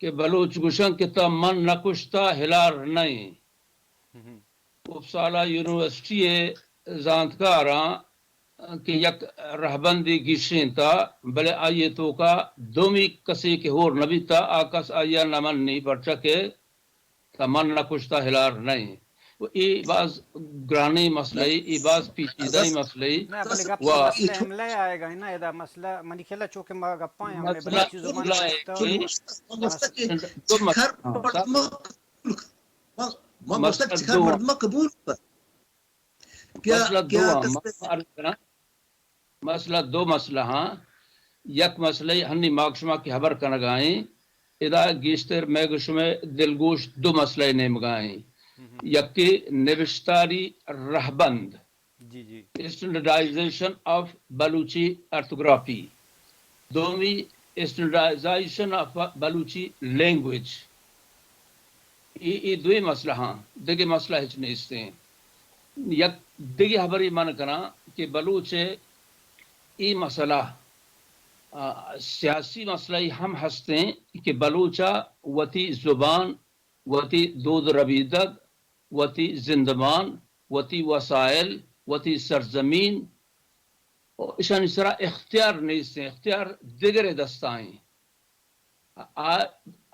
کہ بلوچ گوشن کہ تا من نہ کشتا ہلار نہ ایں۔ اپسالہ یونیورسٹی ء زانتکاراں کہ یک رہبندے گیشینتا، بلے آئی ء توکا دومی کسے کہ ہور نہ بیتا، آ کس آئی ء نہ منی، پرچا کہ تا من نہ کشتا ہلار نہ ایں۔ و اے باز گرانیں مسئلہ ء، اے باز پیچیدہ مسئلہ ء۔ نہ، بلے گپ و مسئلہ حملہ ء آئے گا نا، ادا مسئلہ منی خیال ء چونکہ ما گپاں ہم نے مسئلہ بلوچی زبان حملہ ء کہ مسئلہ کہ دو مسئلہ، ہر ہاں، مردم قبول، ما، ما مسئلہ گوشتگ چکار دو مردم قبول کت۔ کیا، مسئلہ کیا دو ہاں، کس ما عرض کراں۔ مسئلہ دو مسئلہ ہاں۔ یک مسئلہ ہنی ما شما کہ خبر کنگا ایں، ادا گیشتر مئے گو شمئے دلگوش دو مسئلہ نیمگا ایں۔ یکے نبشتاری رہبند، جی، جی۔ اسٹینڈرڈائزیشن آف بلوچی آرتھوگرافی، دومی اسٹینڈرڈائزیشن آف بلوچی لینگویج۔ اے، اے دوئیں مسئلہ ہاں، دگہ مسئلہ ہچ نیست ہیں۔ یک دگہ خبرے من کناں کہ بلوچ ء اے مسئلہ، آ، سیاسی مسئلہ ہم ہستیں کہ بلوچ ء وتی زبان، وتی دود ربیدگ، وتی زندمان، وتی وسائل، وتی سرزمین، و اشانی سرا اختیار نیست ہیں، اختیار دگرے دستا ہیں۔ آ،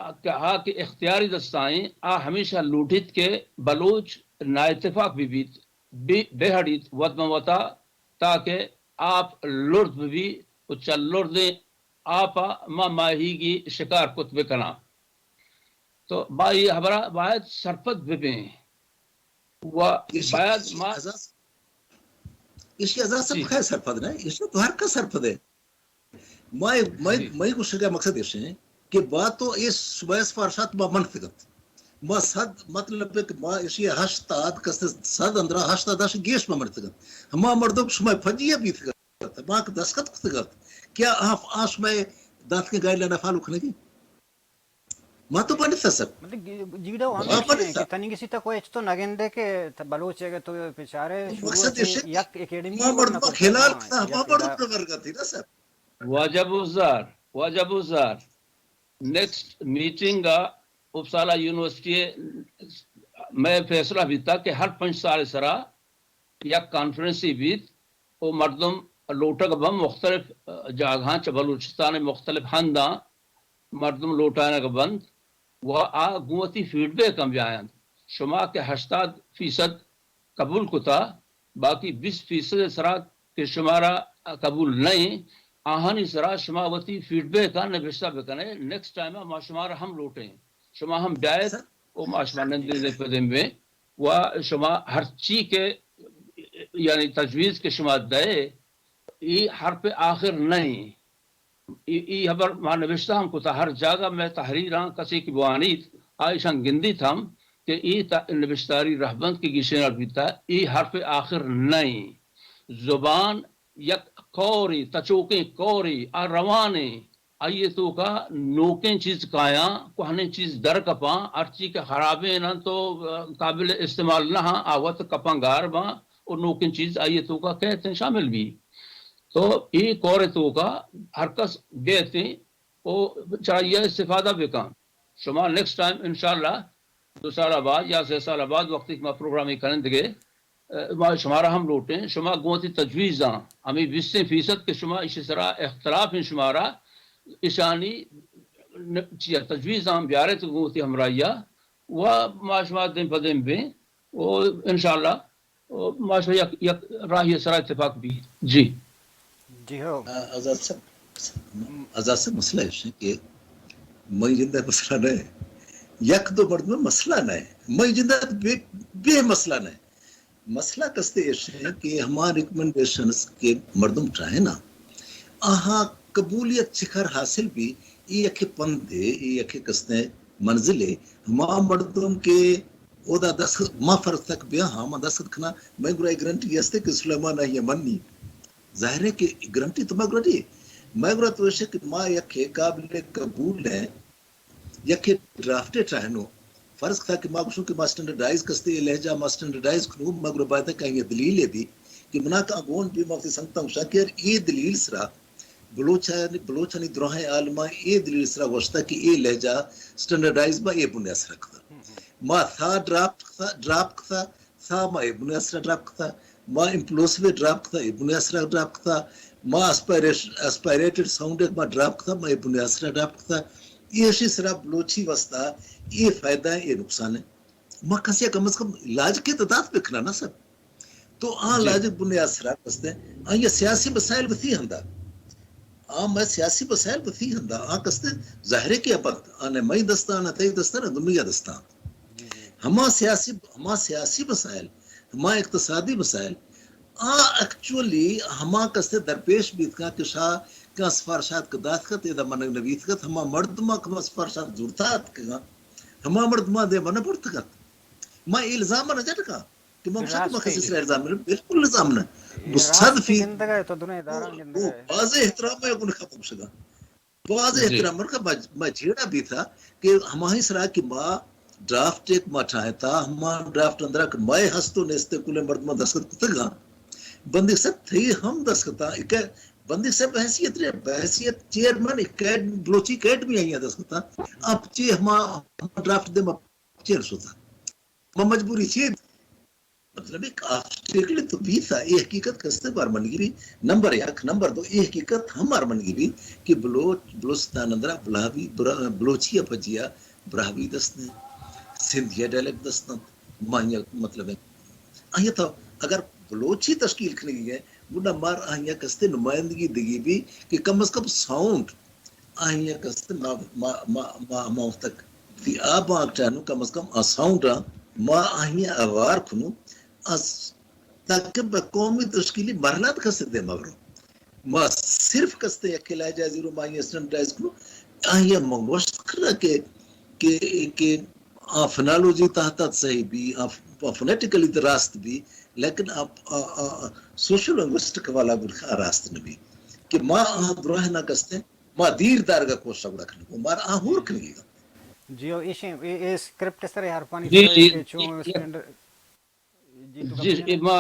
آ، آ کہ اختیاری دستائیں، آ ہمیشہ لوٹیت کہ بلوچ نااتفاق بہ بیت، بہ، بہ ہڑیت وت ماں وتا، تاکہ آپ لرد بہ بی و چہ لردیں آپا ما ماہیگی شکار کت بکناں۔ تو ما یہ خبرہ باید سرپد ببیں و ایشی، باید ایشی ما ازاس، ایشی ازاس جی۔ خیر سرپد نہ، ایشی تو ہر کس سرپد ہے۔ مئے، مئے، جی۔ مئے گوشگ ء مقصد ایش انت کہ با تو اے شمئے سفارشات ما منتگ انت۔ ما صد، مطلب ہے کہ ما ایشی ء ہشتاد کس، صد اندرا ہشتاد اش گیش ما منتگ انت۔ ہما مردم شمئے پجی ء بیتگ انت، ما کہ دستخط کتگ انت، کیا آ، آ شمئے داتکیں گائیڈ لائن ء فالو کنگی؟ ما تو بنت سر۔ مطلب، جیڑہ ہمیش ہے کہ تنی کسی تک کوئی اچ تو نہ گندے کہ بلوچ ہے کہ تو پچارے شروع مقصد ایش ہے یک اکیڈمی ما مردم خلال کتا، ما مردم نہ ورگا تھی نا سر۔ واجہ بزار، واجہ بزار، نیکسٹ میٹنگ ء اپسالا یونیورسٹی ء مئے فیصلہ بیتا کہ ہر پنچ سال سرا یک کانفرنسی بیت و مردم لوٹگ بنت مختلف جاگہاں، چہ بلوچستان مختلف ہنداں مردم لوٹائینگ بنت و آ گوں وتی فیڈ بیک ہم بیاینت۔ شما کہ ہشتاد فیصد قبول کتا، باقی بیست فیصد سرا کہ شمارا قبول نہ ایں، آہانی سرا شما وتی فیڈ بیک نبشتہ بکنے، نیکسٹ ٹائم ما شمارا ہم لوٹیں، شما ہم بیایت و ما شما نندیں پدیں بیں و شما ہرچی کہ یعنی تجویز کہ شما دئے، ای حرف آخر نہ ایں۔ ای، ای ہبر ما نبشتہ ہم کتا، ہر جاگہ مئے تحریراں کسے کہ بوانیت، آ ایشاں گندیت ہم کہ ای تا نبشتاری رہبند کہ گیشینر بیتا، ای حرف آخر نہ ایں۔ زبان یک کورے، تچوکیں کورے، آ روانیں، آئی ء توکا نوکیں چیز کایاں، کوہنیں چیز در کپاں، ہرچی کہ خرابیں انت و قابل استعمال نہ آں، آ وت کپاں گار باں و نوکیں چیز آئی ء توکا کیت انت، شامل بی۔ تو اے کور ء توکا ہر کس بیت انت و چہ آئی ء استفادہ بکن۔ شما نیکسٹ ٹائم انشاءاللہ دو سال بعد یا سہ سال بعد وقتی کہ ما پروگرامے کنیں دگہ، ء، ما شمارا ہم لوٹیں، شما گوں وتی تجویزاں، ہمے بیستیں فیصد کہ شما ایشی سرا اختلاف ہیں شمارا، ایشانی ن-، چیا تجویزاں بیارت گوں وتی ہمراہیا و ما شما دیم پہ دیم بیں و انشاءاللہ و ما شما یک، یک راہی سرا اتفاق بی۔ جی۔ جی ہو۔ آ، آزاد صاحب، آزاد صاحب، مسئلہ ایش ہے کہ مئی جندہ مسئلہ نہ ہے۔ یک دو مردم مسئلہ نہ ہے۔ مئی جندہ بے، بے مسئلہ نہ ہے۔ مسئلہ کستے ایش ہے کہ ہما ریکمنڈیشنز کہ مردم چاہیں نا، آہاں قبولیت چکر حاصل بی، اے یکے پندے، اے یکے کستے منزلے۔ ہما مردم کہ اودا دست، ما فرض تک بیا ہاں، ما دستخط کھنا، مئے گرا اے گارنٹی ہستے کہ سلیمان آئی منی۔ ظاہر ہے کہ گارنٹی تو مئے گرا نہیں۔ مئے گرا تو ایش ہے کہ ما یکے قابل قبول ہیں، یکے ڈرافٹ ٹہنو۔ فرض کھتا کہ ما گوشوں کہ ما اسٹینڈرڈائز کستے اے لہجہ ما اسٹینڈرڈائز کنوں، مئے گرا باید ہے کہ آئی دلیل ہے بی کہ منا کا گون بی ما وتی سنگتاں گوشاں کہ یار اے دلیل سرا بلوچانی، بلوچانی دراہیں عالماں اے دلیل سرا گوشتا کہ اے لہجہ اسٹینڈرڈائز با اے بنیاد سرا کھتا۔ ما تھا ڈرافٹ کھتا، ڈرافٹ کھتا، تھا ما اے بنیاد سرا ڈرافٹ کھتا، ما امپلوسیو ڈرافٹ کھتا، اے بنیاد سرا ڈرافٹ کھتا، ما اسپائریش-، اسپائریٹڈ ساؤنڈ ما ڈرافٹ کھتا، ما اے بنیاد سرا ڈرافٹ کھتا۔ ایشی سرا بلوچی واسطہ اے فائدہ ہے، اے نقصان ہے۔ ما کسے کم از کم لاجک ء تو دات بکناں نا سر۔ تو آ جی۔ لاجک بنیاد سرا کستے، آ یہ سیاسی مسائل وتی ہندا۔ آ میں سیاسی مسائل وتی ہندا۔ آ کستے ظاہر ہے کہ ابت، آ نے مئی دستان، آ تئی دستان، آ دنیا دستان۔ جی، جی۔ ہما سیاسی، ہما سیاسی مسائل، ہما اقتصادی مسائل، آ ایکچولی ہما کستے درپیش بیت کن کہ شاہ کن سفارشات کہ دات کت، ادا منگ نبیت کت، ہما مردماں کہ ہما سفارشات زورتات کن، ہما مردماں دے من برت کت۔ ما الزام نہ جت کن۔ کہ ما گوشاں کہ ما کسی سرا الزام نہ، بالکل الزام نہ۔ گو صد فیصد گندگ ء تو دنیا داراں گندگ ء۔ واضح احترام ہے گن خبر گوشگا۔ واضح جی۔ احترام مرکا ما، ما جیڑا بیتا کہ ہماہی سرا کہ ما ڈرافٹ ایک ما ٹھائے تا، ہما ڈرافٹ اندرا کہ مئے ہستو نیستے کلے مردماں دستخط کتگا۔ بندی صاحب تھی ہم دستخطا، ایک بندی صاحب بحیثیت رے، بحیثیت چیئرمین اکیڈمی، بلوچی اکیڈمی آئی دستخطا۔ اب چی ہما، ہما ڈرافٹ دے ما چیر سوتا۔ ما مجبوری چی؟ مطلب ایک آبسٹیکل تو بیتا، اے حقیقت کستے بار منگی بھی، نمبر یک، نمبر دو، اے حقیقت ہم بار منگی بھی کہ بلوچ، بلوچستان اندرا بلاوی، برا-، بلوچی پجیا براہوی دست نے، سندھیا ڈائلیکٹ دست نے، ماہیا مطلب ہے۔ آیا تو اگر بلوچی تشکیل کھنگی ہے، گڈا مار آہیا کستے نمائندگی دگی بھی کہ کم از کم ساؤنڈ آہیا کستے ما، ما، ما، ما، ما تک تھی آ بانک ٹہنو، کم از کم آ ساؤنڈ آ ما آہیا اوار کنو، آ س-، تاکہ بہ قومی تشکیلی مرحلہ تک کستے دے مبرو۔ ما صرف کستے یک لہجہ زیرو ما آہیا اسٹینڈرڈائز کنو، آہیا ما گوشت کرا کہ، کہ، کہ آ فنالوجی تحت صحیح بھی، آ ف-، آ فونیٹیکلی تو راست بھی، لیکن آ، آ، آ، آ سوشل لنگوسٹک والا گڑا راست نہ بھی۔ کہ ما آ براہ نہ کستے، ما دیر دارگا کوشش گڑا کنگو، مار آ ہور کنگی گا۔ جی، او ایشیں، اے، اے اسکرپٹ سر حرفانی جی، سر جی، کہ چون جی، اسٹینڈرڈ، جی، تو جی، کبھی اے ما،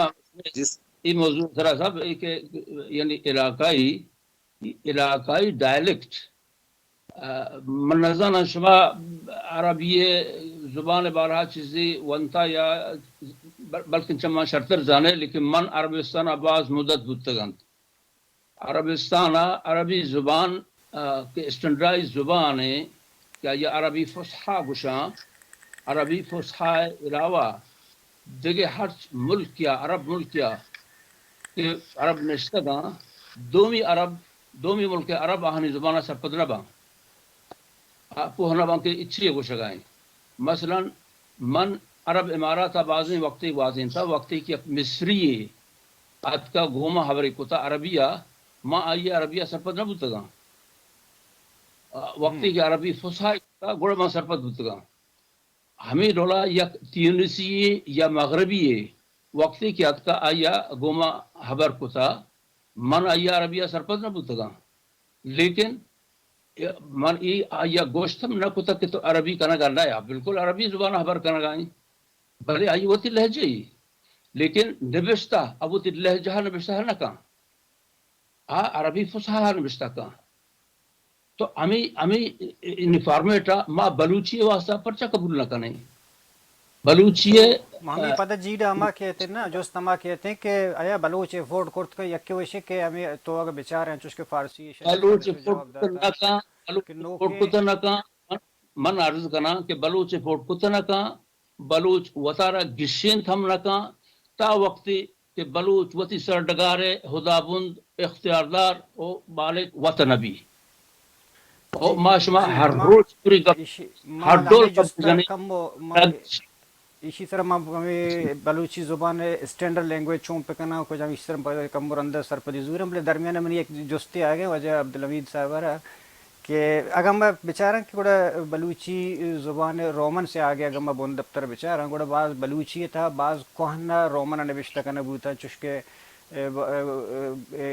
جی۔ اے موضوع سرا صاحب، اے کہ، یعنی علاقائی، علاقائی ڈائلیکٹ، آ، من نزاناں شما عربی زبان بارہا چیزے ونتا یا بل-، بلکن چہ من شرتر زانئے، لیکن من عربستان ءَ باز مدت بوتگ اَنت۔ عربستان ءَ عربی زبان، آ، کہ اسٹینڈرڈائز زبان اِنت، کہ آئی ءَ عربی فصحیٰ گوشاں، عربی فصحیٰ ءِ علاوہ دگہ ہرچ ملک یا عرب ملک یا کہ عرب نشتگ اَنت، دومی عرب، دومی ملک ءِ عرب آہانی زبان ءَ سرپد نہ باں۔ آ پوہ نہ باں کہ اے چی ءَ گوشگ ءَ اِنت۔ مثلاً من عرب امارات ءَ بازیں وقتے گوازینتہ، وقتے کہ یک مصری یے اتکہ گوں ما ہبرے کتہ عربی ءَ، ما آئی ءَ عربی ءَ سرپد نہ بوتگ آں۔ آ، وقتے کہ عربی فصحیٰ کتہ، گڑا ما سرپد بوتگ آں۔ ہمے ڈول ءَ یک تیونسی یے یا مغربی یے وقتے کہ اتکہ آئی ءَ گوں ما ہبر کتہ، من آئی ءَ عربی ءَ سرپد نہ بوتگ آں۔ لیکن من اے آئی ءَ گوشت ہم نہ کتگ کہ تو عربی کنگ ءَ نہ ئے، بالکل عربی زبان ءَ ہبر کنگ ءَ اِنت، بلے آئی ءِ وتی لہجہ یے، لیکن نبشتہ ءَ وتی لہجہ ءَ نبشتہ نہ کن، آ عربی فصحیٰ ءَ نبشتہ کن۔ تو ہمے، ہمے فارمیٹ ءَ ما بلوچی ءِ واستہ پرچا قبول نہ کنیں؟ بلوچی ءِ، تو ہمے پدا جیڑہ ہما کیت نا، جست ہما کیت کہ آیا بلوچ افورڈ کرت کن؟ یکے وشی کہ ہمے تو اگہ بچارے انچوش کہ فارسی شاعر بلوچ ءَ افورڈ جواب کت داتا نہ کن، بلوچ کہ افورڈ نوکیں کت نہ کن۔ من، من عرض کناں کہ بلوچ افورڈ کت نہ کن، بلوچ وتارا گیشینت ہم نہ کن، تا وقتے کہ بلوچ وتی سرڈگار ءِ ہدابند، اختیاردار و مالک وت نہ بی۔ او جی، ما شما جی، ہر ما روچ پوری گپ، ایشی، ما ہر ڈول ہمیں گپ جست جنیں۔ کم و ما ایشی سر ما ہمیں بلوچی زبان اسٹینڈرڈ لینگویج چون پکناں، کجام ایشی سر کم و رندہ سرپدی زورم، بلے درمیان منی یک جستے آگے واجہ عبدالحمید صاحب را کہ اگاں ما بچاراں کہ گڑا بلوچی زبان رومن سے آگے اگاں ما بن دپتر بچاراں، گڑا باز بلوچی ءِ تہا باز کوہن رومن ءَ نبشتہ کنگ بوتاں، چوشکہ، اے، ب-، اے، اے،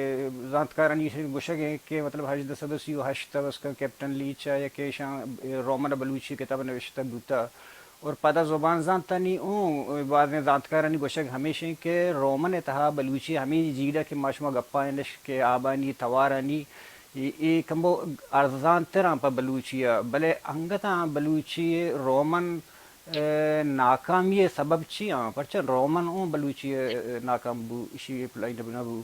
زانتکارانی گوشگ ایں کہ مطلب ہژدہ سد و سی و ہشت ءَ بس کیپٹن لیچ ءَ یک ایشاں، اے، رومن ءَ بلوچی کتاب نبشتہ بوتہ۔ اور پدا زبان زانتانی اوں بازیں زانتکارانی گوشگ ہمیش ایں کہ رومن ءِ تہا بلوچی ہمے جیڑہ کہ ما شما گپا ایں اش کہ آبانی توارانی اے، اے کمو ارزان تر آں پہ بلوچی ءَ، بلے انگت آں بلوچی رومن، اے، ناکامی ءِ سبب چی آں؟ پرچا رومن اوں بلوچی ءَ ناکام بو، ایشی ءَ پلائی نہ بو؟